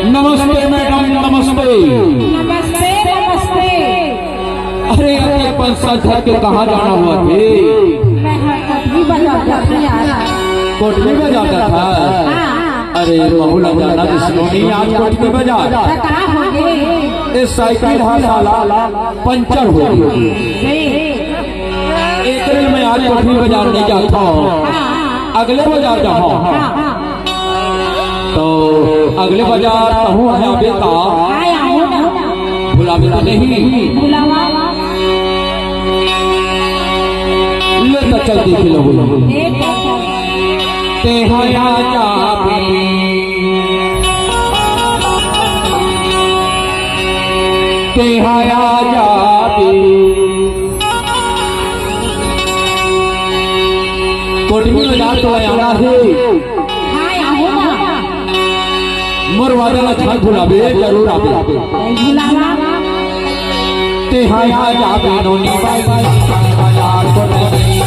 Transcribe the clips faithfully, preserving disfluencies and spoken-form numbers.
नमस्ते मैडम, नमस्ते। नमस्ते, नमस्ते। अरे, अरे, अपन सर धर के कहाँ जाना हुआ थे? मैं कोटली बाजार जात हँव यार। कोटली बाजार जात हस? हाँ। अरे, महूँ ला जाना दिस नोनी आज कोटली बाजार। त का होगे? ए साइकिल हा साला पंचर होगे। से? एकरे मैं आज कोटली बाजार नइ जात हँव। हाँ। अगले बाजार जाहूँ। हाँ, हाँ। त अगले बाजार तहूँ आबे त। हाँ, आहूँ ना। भुलाबे त नहीं। भुलावा। ले त चल देख लेबो। ए, चल, चल। तेहा आ जाबे। तेहा आ जाबे। कोटली बाजार तो आना हे। हाँ, आहूँ ना। मोर वादा ला झन भुलाबे, जरूर आबे। नहीं भुलावा। तेहा आ जाबे नोनी बाई, बाजार कोटली।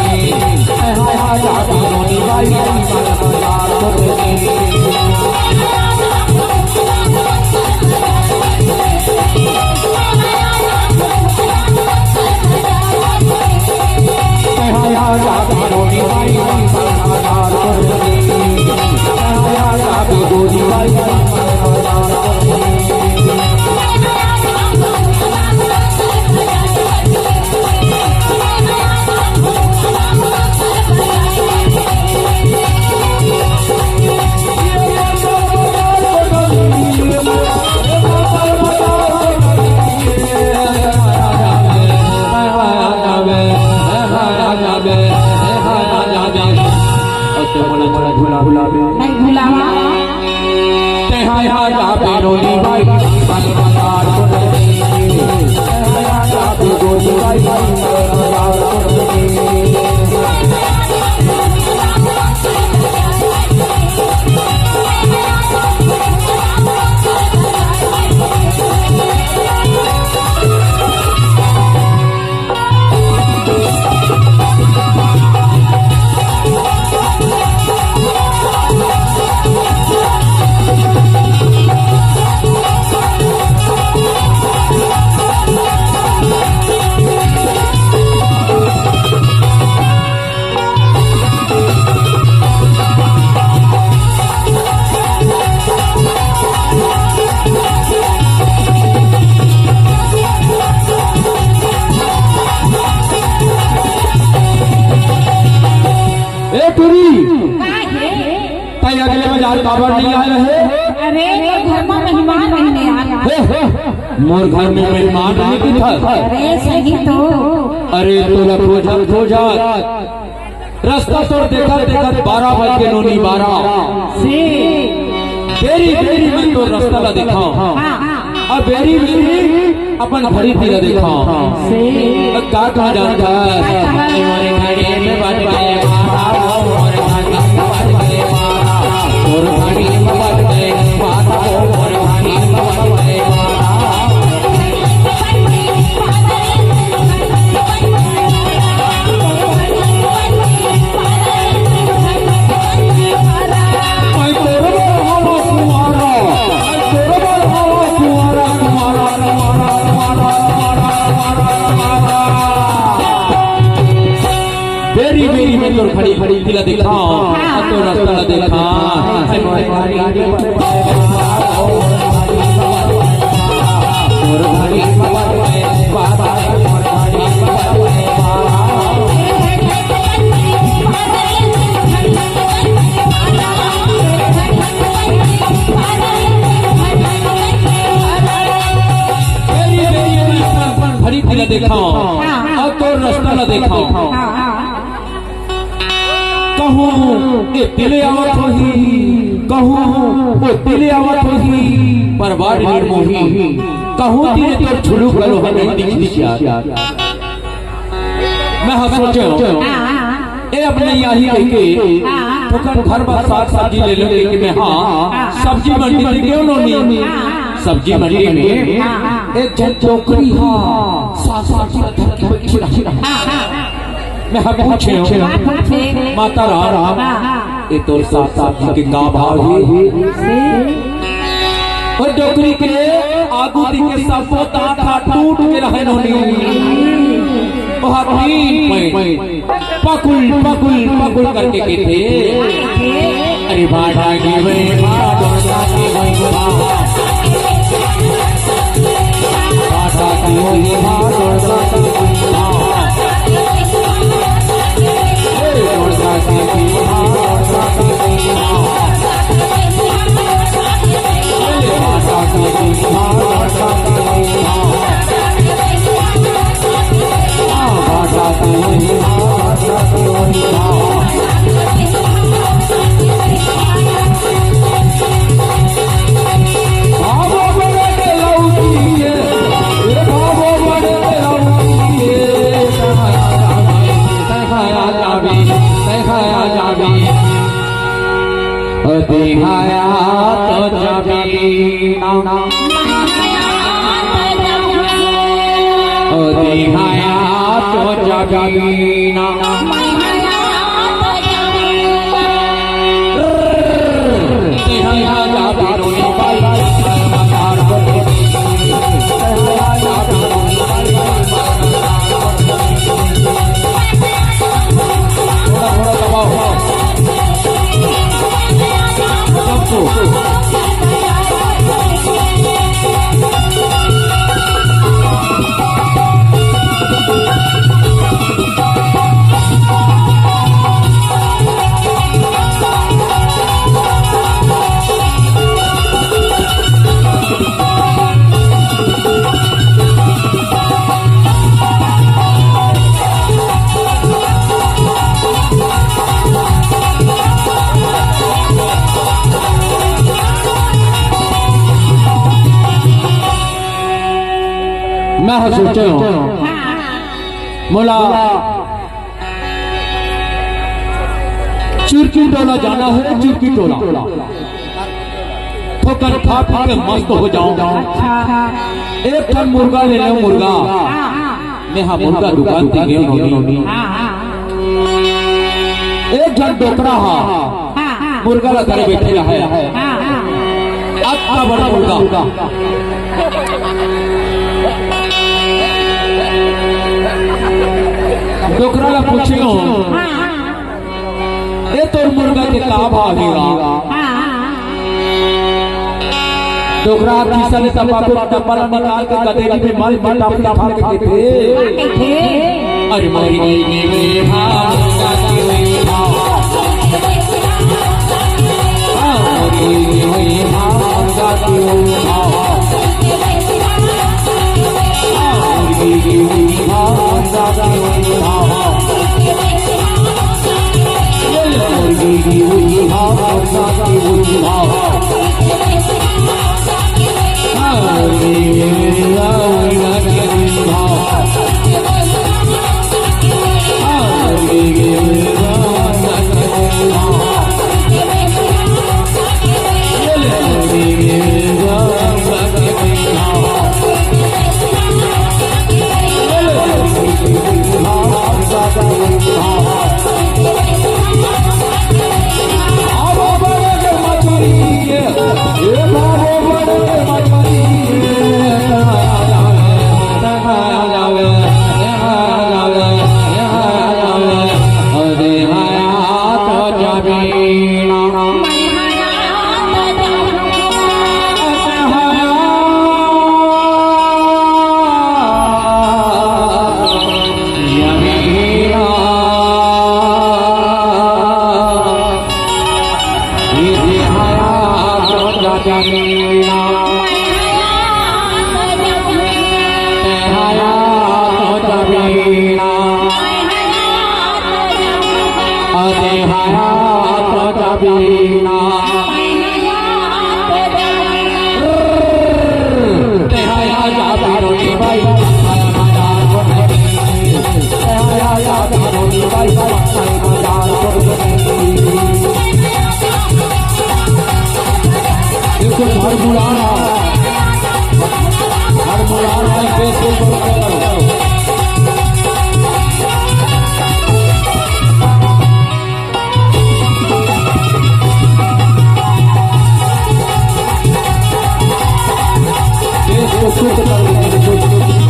तेहा आ जाबे नोनी बाई, बाजार कोटली। नहीं भुलावा। ए टूरी, का हे? तैं अगले बाजार काबर नइ आए रहे? अरे, मोर घर म मेहमान रहिन यार। हे, हे, मोर घर में मेहमान रहिन किथस? अरे, सही तो। अरे, तोला खोजत, खोजत रस्ता तोर देखत, देखत बारह बज गे नोनी, बारह। से? बेरी, बेरी मैं तोर रस्ता ला देखांव। हाँ। अब बेरी, बेरी अपन घड़ी तीर देखांव। से? अब का कहा जानत हस? अरे, मोरे घड़ी में बज पाए, बाबा, मोरे घड़ी में बज पाए। खड़ी तिला देखा, हाँ। तो रास्ता ला देखा। खड़ी तिला देखा, हाँ। तो रास्ता ला देखा। कहूँ ए तिले आवत होही, कहूँ ओ तिले आवत होही, परवार निर्मोही। कहूँ तिले तोर झुलुक घलो ह नहीं दिख दिख यार। मैं ह सोचेंव, ए अपने आही कहिके, ओकर घर बर साग सब्जी ले लेंव कहिके मैं ह सब्जी मंडी में गेंव नोनी। सब्जी मंडी में एक झन डोकरी ह साग सब्जी ला धर के बइठे रहिस। मैं ह पूछेंव, का पूछे? माता राम, हाँ, हाँ। ए तोर साग सब्जी के का भाव हे? से? ओ डोकरी के आगू ती के सबो दांत ह टूट के रहे नोनी। ओ ह तीन पैर पकुल, पकुल, पकुल करके कहिथे, अरे बाटा की वही बाटा की वही बाटा। दिखाया तो जबीना, दिखाया तो जबीना। मैं ह सोचेंव, मोला चुरकी टोला जाना हे, चुरकी टोला। थोकन खा पी के मस्त हो जाओ। अच्छा। एक ठन मुर्गा ले लेंव, मुर्गा। हाँ, हाँ। मैं ह मुर्गा दुकान ती गेंव नोनी। हाँ, हाँ। एक झन डोकरा ह, हाँ, हाँ। मुर्गा ला धरे बइठे रहे। हाँ, हाँ। अतना बड़ मुर्गा। डोकरा ला पूछेंव, हाँ, हाँ। ए तोर मुर्गा के का भाव हे गा? हाँ, हाँ। डोकरा ह खीसा ले तंबाकू के डब्बा ला निकाल के गदेली में मल के टप टप के कहिथे, अरे मर गई रे भाव, बिल्कुल भरमुलाना, भरमुलाना, बेस, बेस, बेस। देश को शुद्ध कर देंगे।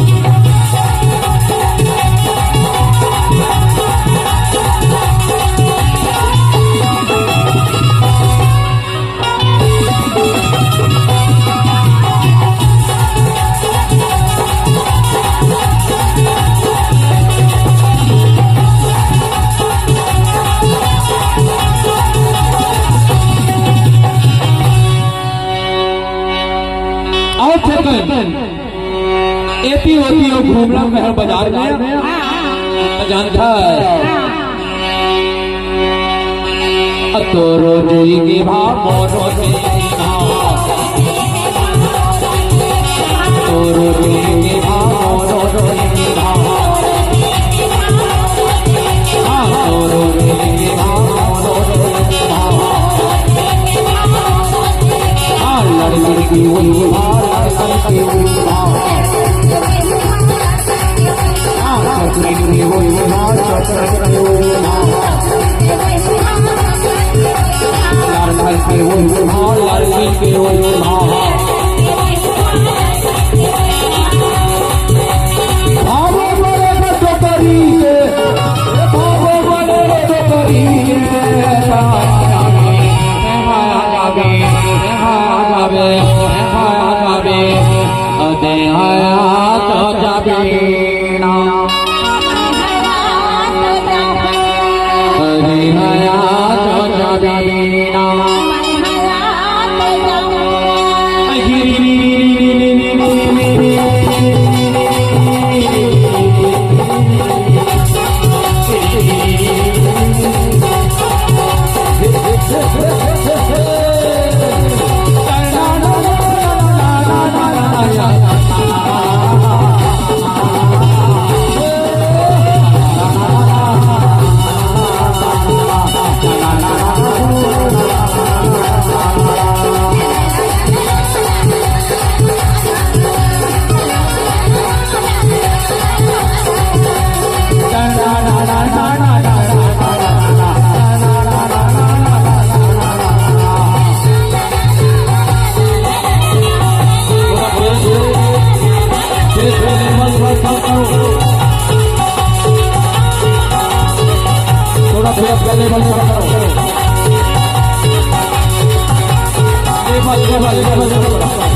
अउ चेतन, एती ओती अउ घूमला शहर बाजार में, त जानता है। तोरो जुई के भाव, मोरो जुई के भाव। तोरो जुई के भाव, मोरो जुई के भाव। हाँ, तोरो जुई के भाव, मोरो जुई के भाव। हाँ, लड़की की वही भाव, लड़की की वही भाव। थोड़ा, थोड़ा, थोड़ा level कम करो। Level, level, level, level।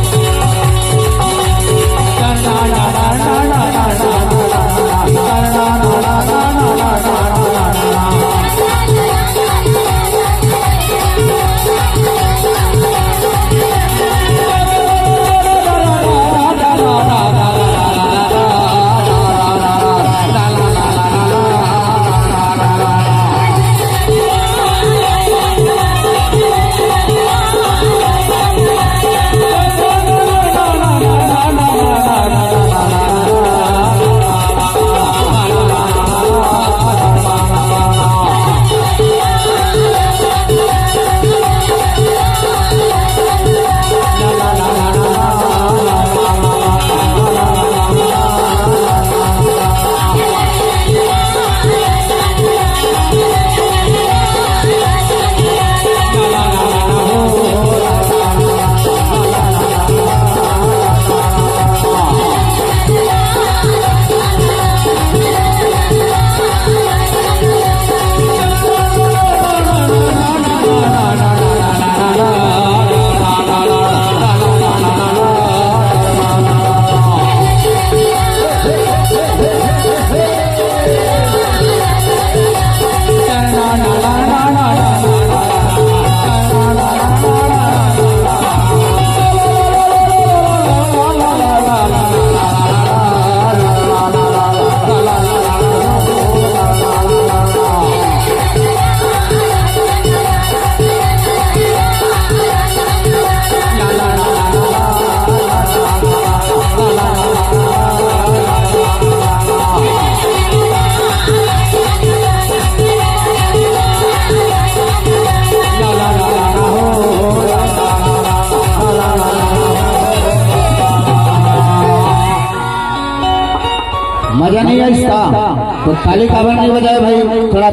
तो ताली काबर नहीं बजाए भाई? थोड़ा